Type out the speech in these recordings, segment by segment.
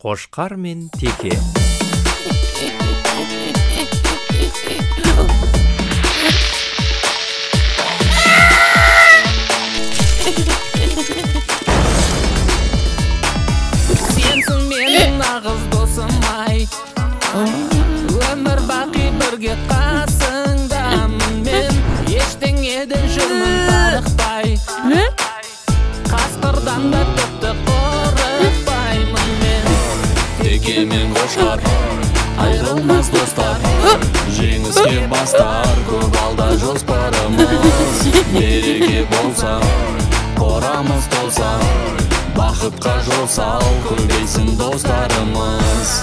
Қошқар мен теке. Сенсің менің нағыз досым ай, өмір бақи бірге қасыңдамын мен, ештеңеден жүрмін тарықпай, қасқырдан да тіпті қорықпаймын мен. Теке мен қошқар айырылмас достар, жеңіске бастар көп алда жоспарымыз. Береке болса, қорамыз толса, бақытқа жол сал, көбейсін достарымыз.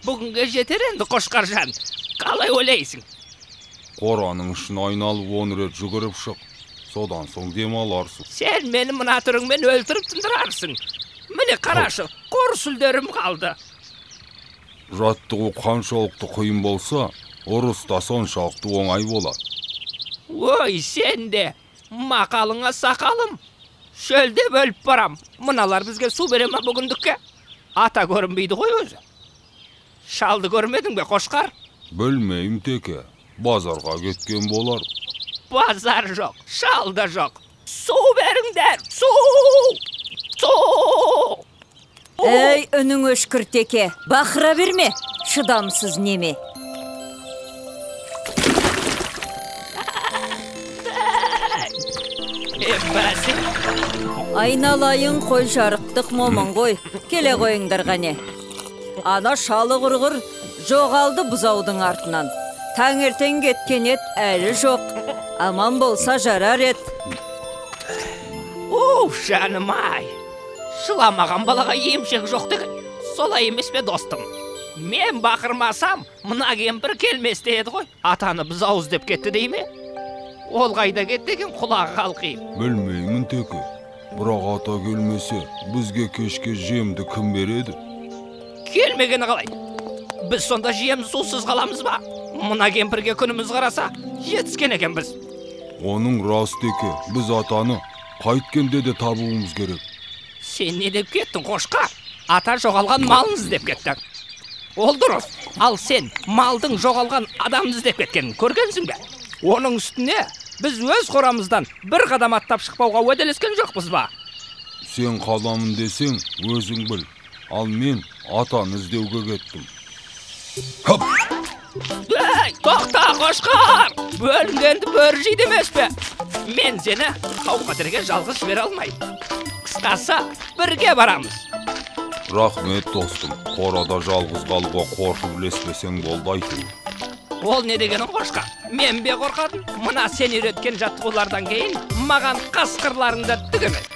Бүгінге жетер енді, Қошқаржан. Қалай ойлайсың? Қораның ішін айналып 10 рет жүгіріп шық. Содан соң демаларсың. Сен мені мына түріңмен өлтіріп тындырарсың. Міне қарашы, қор сүлдерім қалды. Жаттығу қаншалықты қиын болса, ұрыс та соншалықты оңай болады. Ой, сен де, мақалыңа сақалым. Шөлдеп өліп барам. Мыналар бізге су бере ме бүгіндікке? Ата көрінбейді ғой өзі. Шалды көрмедің бе, Қошқар? Білмеймін, теке. Базарға кеткен болар. Базар жоқ, шал да жоқ. Су беріңдер, су! Су! Ей, үнің өшкір, теке. Бақыра берме, шыдамсыз неме. Айналайын қой, жарықтық момын ғой. Келе қойыңдар қане. Ана шалы құрғыр жоғалды бұзаудың артынан. Таңертең кеткен ет әлі жоқ. Аман болса жарар ет. Уф, жаным ай. Жыламаған балаға емшек жоқ деген. Солай емес пе, достым? Мен бақырмасам, мына кемпір келмес деді ғой. Атаны бұзау іздеп кетті дей ме? Ол қайда кетті екен, құлағы қалқиып? Білмеймін, теке. Бірақ ата келмесе, бізге кешке жемді кім береді? Келмегені қалай? Біз сонда жем сусыз қаламыз ба? Мына кемпірге күніміз қараса, жетіскен екенбіз. Оның рас, теке. Біз атаны қайткенде де табуымыз керек. Сен не деп кеттің, Қошқар? Ата жоғалған малын іздеп кетті. Ол дұрыс. Ал сен малдың жоғалған адамын іздеп кеткенін көргенсің бе? Оның үстіне біз өз қорамыздан бір қадам аттап шықпауға уәделескен жоқпыз ба? Сен қаламын десең, өзің біл. Ал мен атаны іздеуге кеттім. Хоп! Ей, тоқта, Қошқар! Бөлінгенді бөрі жейді емес пе? Мен сені қауіп-қатерге жалғыз жібере алмаймын. Қысқасы, бірге барамыз. Рахмет, достым. Қорада жалғыз қалуға қорқып ілеспесең болды әйтеуір. Ол не дегенің, Қошқар? Мен бе қорқатын? Мына сен үйреткен жаттығулардан кейін маған қасқырларың да түк емес.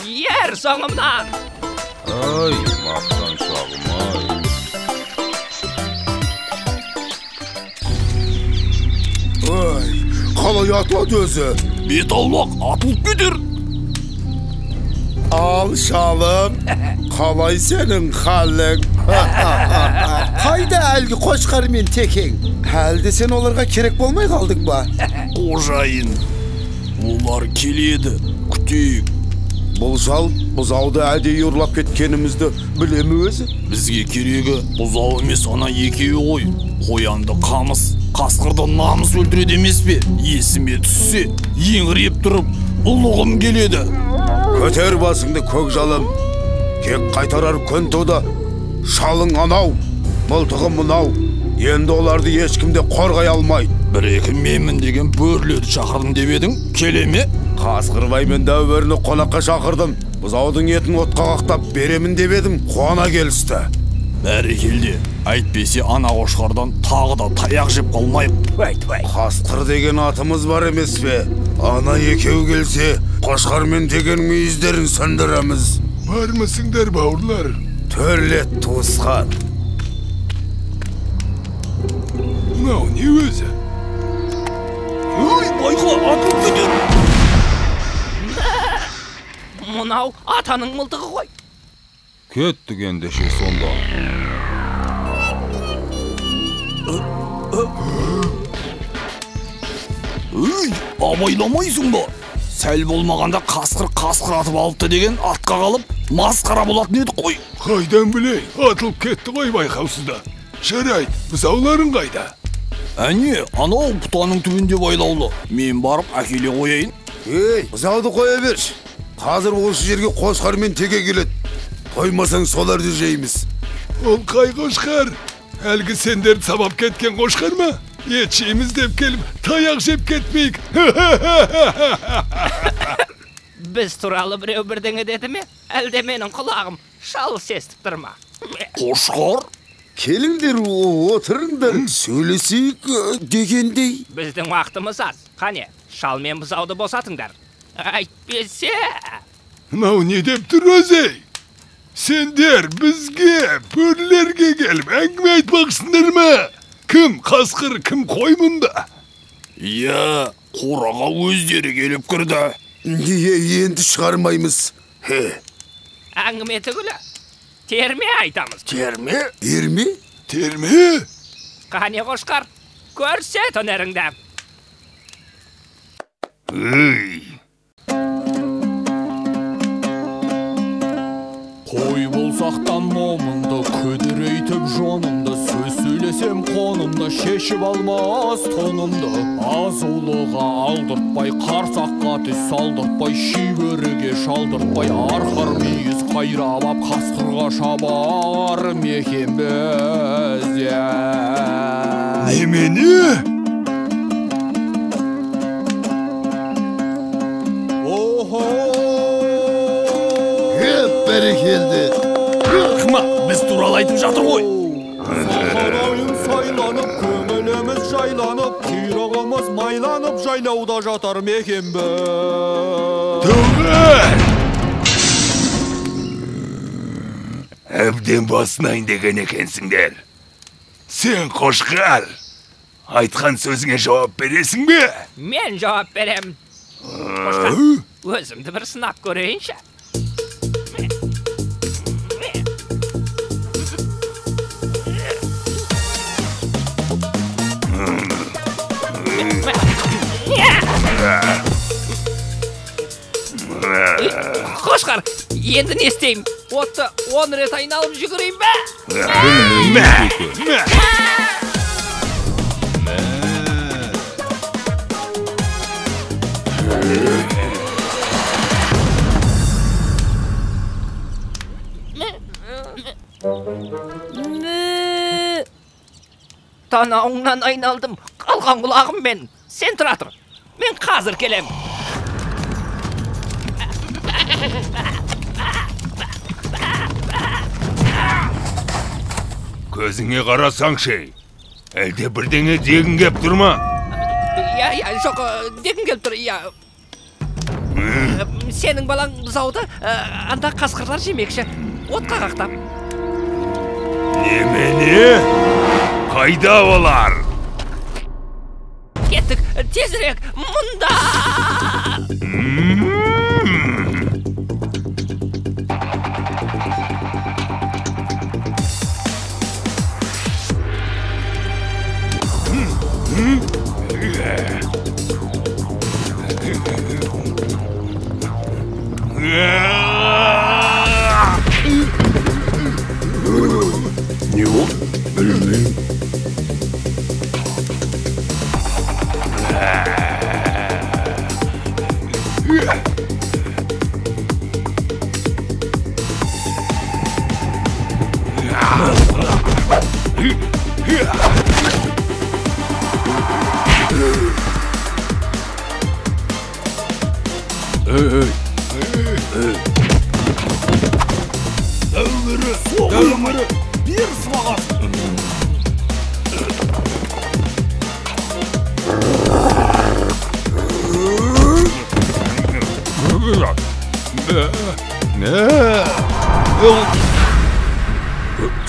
Ер соңымнан! Ай, мақтаншағым ай. Ай, қалай атылады өзі? Бет аулақ, атылып кетер. Ал, шалым, қалай сенің халің? Қайда әлгі Қошқар мен текең? Әлде сен оларға керек болмай қалдың ба? Қожайын, олар келеді, күтейік. Бұл шал бұзауды әдейі ұрлап кеткенімізді біле ме өзі? Бізге керегі бұзау емес, ана екеуі ғой. Қоянды қамыс, қасқырды намыс өлтіреді емес пе? Есіме түссе, еңіреп тұрып, ұлығым келеді. Көтер басыңды, көк жалым. Кек қайтарар күн туды. Шалың анау, мылтығы мынау. Енді оларды ешкім де қорғай алмайды. Бір-екі менмін деген бөрілерді шақырдым деп едің, келе ме? Қасқырбай мен дәу бөріні қонаққа шақырдым. Бұзаудың етін отқа қақтап беремін деп едім, қуана келісті. Бәрекелде, әйтпесе ана қошқардан тағы да таяқ жеп қалмайық. Қасқыр деген атымыз бар емес пе? Ана екеу келсе, Қошқар мен текенің мүйіздерін сындырамыз. Бармысыңдар, бауырлар? Төрлет, туысқан. Мынау не өзі? Ой, байқала, атылып кетер. Мынау атаның мылтығы ғой. Кеттік ендеше сонда. Өй, абайламайсың ба? Сәл болмағанда қасқыр қасқыр атып алыпты деген атқа қалып, масқара болатын едік қой. Қайдан білейін, атылып кетті ғой байқаусызда. Жарайды, бұзауларың қайда? Әне, анау бұтаның түбінде байлаулы. Мен барып әкеле қояйын. Ей, бұзауды қоя берші. Қазір осы жерге қошқар мен теке келеді. Қоймасаң соларды жейміз. Ол қай қошқар? Әлгі сендерді сабап кеткен қошқар ма? Ет жейміз деп келіп, таяқ жеп кетпейік. Біз туралы біреу бірдеңе деді ме? Әлде менің құлағым шалыс естіп тұр ма? Қошқар? Келіңдер, отырыңдар, сөйлесейік дегендей. Біздің уақытымыз аз. Қане, шал мен бұзауды босатыңдар. Әйтпесе... Мынау не деп тұр өзі? Сендер бізге, бөрілерге келіп әңгіме айтпақшысыңдар ма? Кім қасқыр, кім қой мұнда? Иә, қораға өздері келіп кірді. Неге енді шығармаймыз? Әңгіме түгілі, терме айтамыз. Терме? Терме? Терме? Қане қошқар, көрсет өнеріңді. Үй! Қой болсақ та момынды, күдірейтіп жонымды, сөз сөйлесем қонымды, шешіп алмас тонымды. Азулыға алдыртпай, қарсаққа түс салдыртпай, шибөріге шалдыртпай, арқар мүйіз қайрап ап, қасқырға шабар мекенбіз. Немене? Охо! Бәрекелді. Рахмат, біз туралы айтып жатыр ғой. Сахарайын сайланып, көңіліміз жайланып, құйрығымыз майланып, жайлауда жатар мекенбіз. Төңір! Әбден басынайын деген екенсіңдер. Сен қошқар, айтқан сөзіңе жауап бересің бе? Мен жауап берем. Қошқар, өзімді бір сынап көрейінші. Қошқар, енді не істеймін? Отты 10 рет айналып жүгірейін бе? Мә! Мә! Танауыңнан айналдым, қалған құлағым мен. Сен тұра тұр, мен қазір келем. Көзіңе қарасаңшы, әлде бірдеңе дегің кеп тұр ма? Иә, иә, жоқ, дегім келіп тұр, иә. Сенің балаң бұзауды анда қасқырлар жемекші, отқа қақтап. Немене? Қайда олар? Кеттік, тезірек, мұнда! Не болды? Білмеймін. Дәумірі, дәумірі, бер сыбағасын.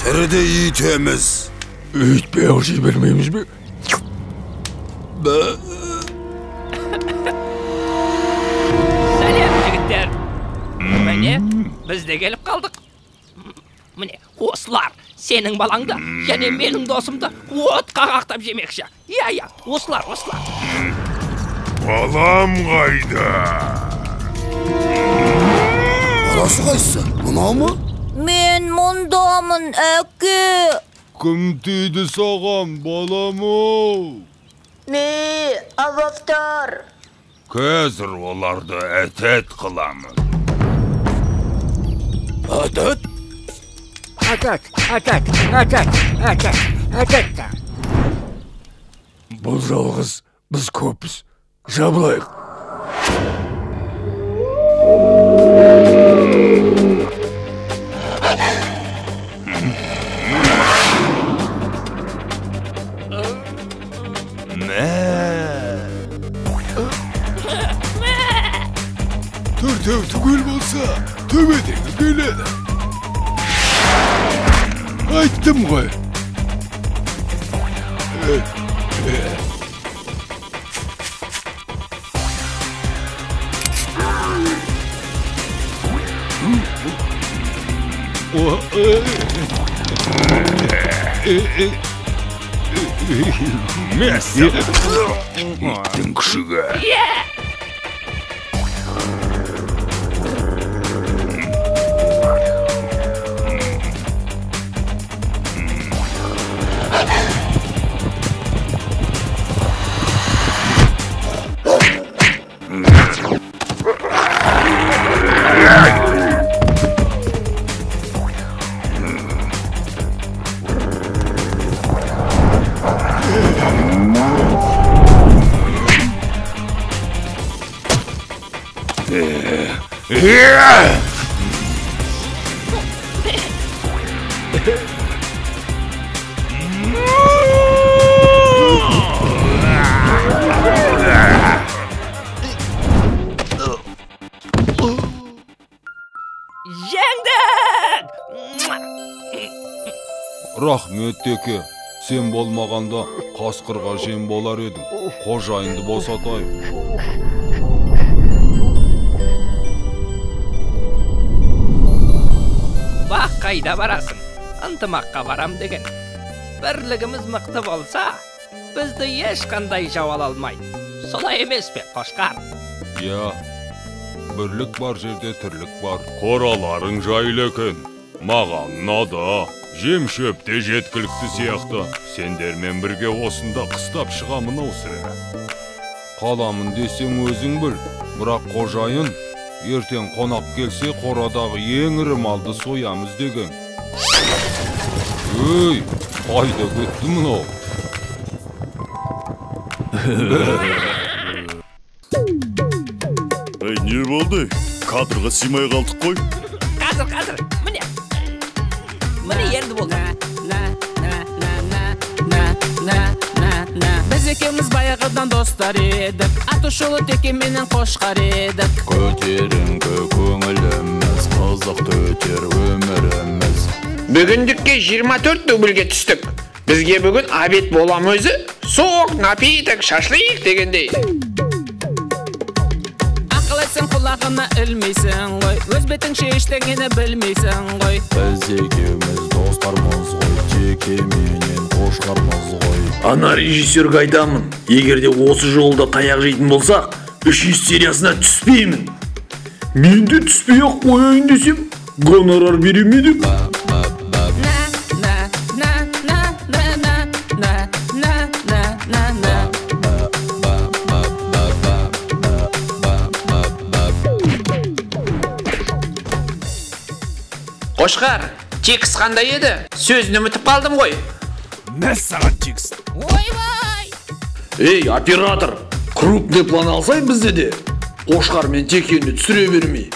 Тіріде итеміз. Өйтпей ақ жібермейміз бе? Сәлем, жігіттер. Міне, біз де келіп қалдық. Осылар сенің балаңды және менің досымды отқа қақтап жемекші. Иә, иә, осылар, осылар. Балам қайда? Баласы қайсысы? Мынау ма? Мен мұндамын, әке. Кім тиді саған, балам-ау? Ме, авақтар. Қазір оларды әтәт қыламын. Әтәт? Әтәт, әтәт, әтәт, әтәт, әтәт. Бұл жалғыз, біз көппіз. Жабылайық. Төртеу түгел болса, төбедегі келеді. Айттым ғой. Иттің күшігі. Жеңдік! Рахмет, теке. Сен болмағанда қасқырға жем болар едім. Қожайынды босатайық. Бақ қайда барасың? Ынтымаққа барам деген. Бірлігіміз мықты болса, бізді ешқандай жау ала алмайды. Солай емес пе, қошқар? Иә, бірлік бар жерде тірлік бар. Қораларың жайлы екен. Маған ұнады. Жем шөп те жеткілікті сияқты. Сендермен бірге осында қыстап шығамын ау сірә. Қаламын десең өзің біл. Бірақ қожайын ертең қонақ келсе қорадағы ең ірі малды соямыз деген. Өй, қайда кетті мынау? Ей, не болды? Кадрға сыймай қалдық қой. Қазір, қазір, міне. Міне енді болды. Біз екеуміз баяғыдан достар едік. Аты шулы теке менен қошқар едік. Көтеріңкі көңіліміз, қызықты өтер өміріміз. Бүгіндікке 24 дубльге түстік. Бізге бүгін обед болам өзі. Сок, напиток, шашлык дегендей. Ақыл айтсаң құлағына ілмейсің ғой. Өз бетіңше ештеңені білмейсің ғой. Біз екеуміз достармыз ғой, теке менен қошқармыз ғой. Ана режиссерге айтамын, егер де осы жолда таяқ жейтін болсақ, 3 сериясына түспеймін. Мен де түспей-ақ қояйын десем, гонорар бере ме деп. Қошқар, текст қандай еді? Сөзін ұмытып қалдым ғой. Мәссаған текст. Ойбай! Ей, оператор, крупный план алсай бізде де. Қошқар мен текені түсіре бермей.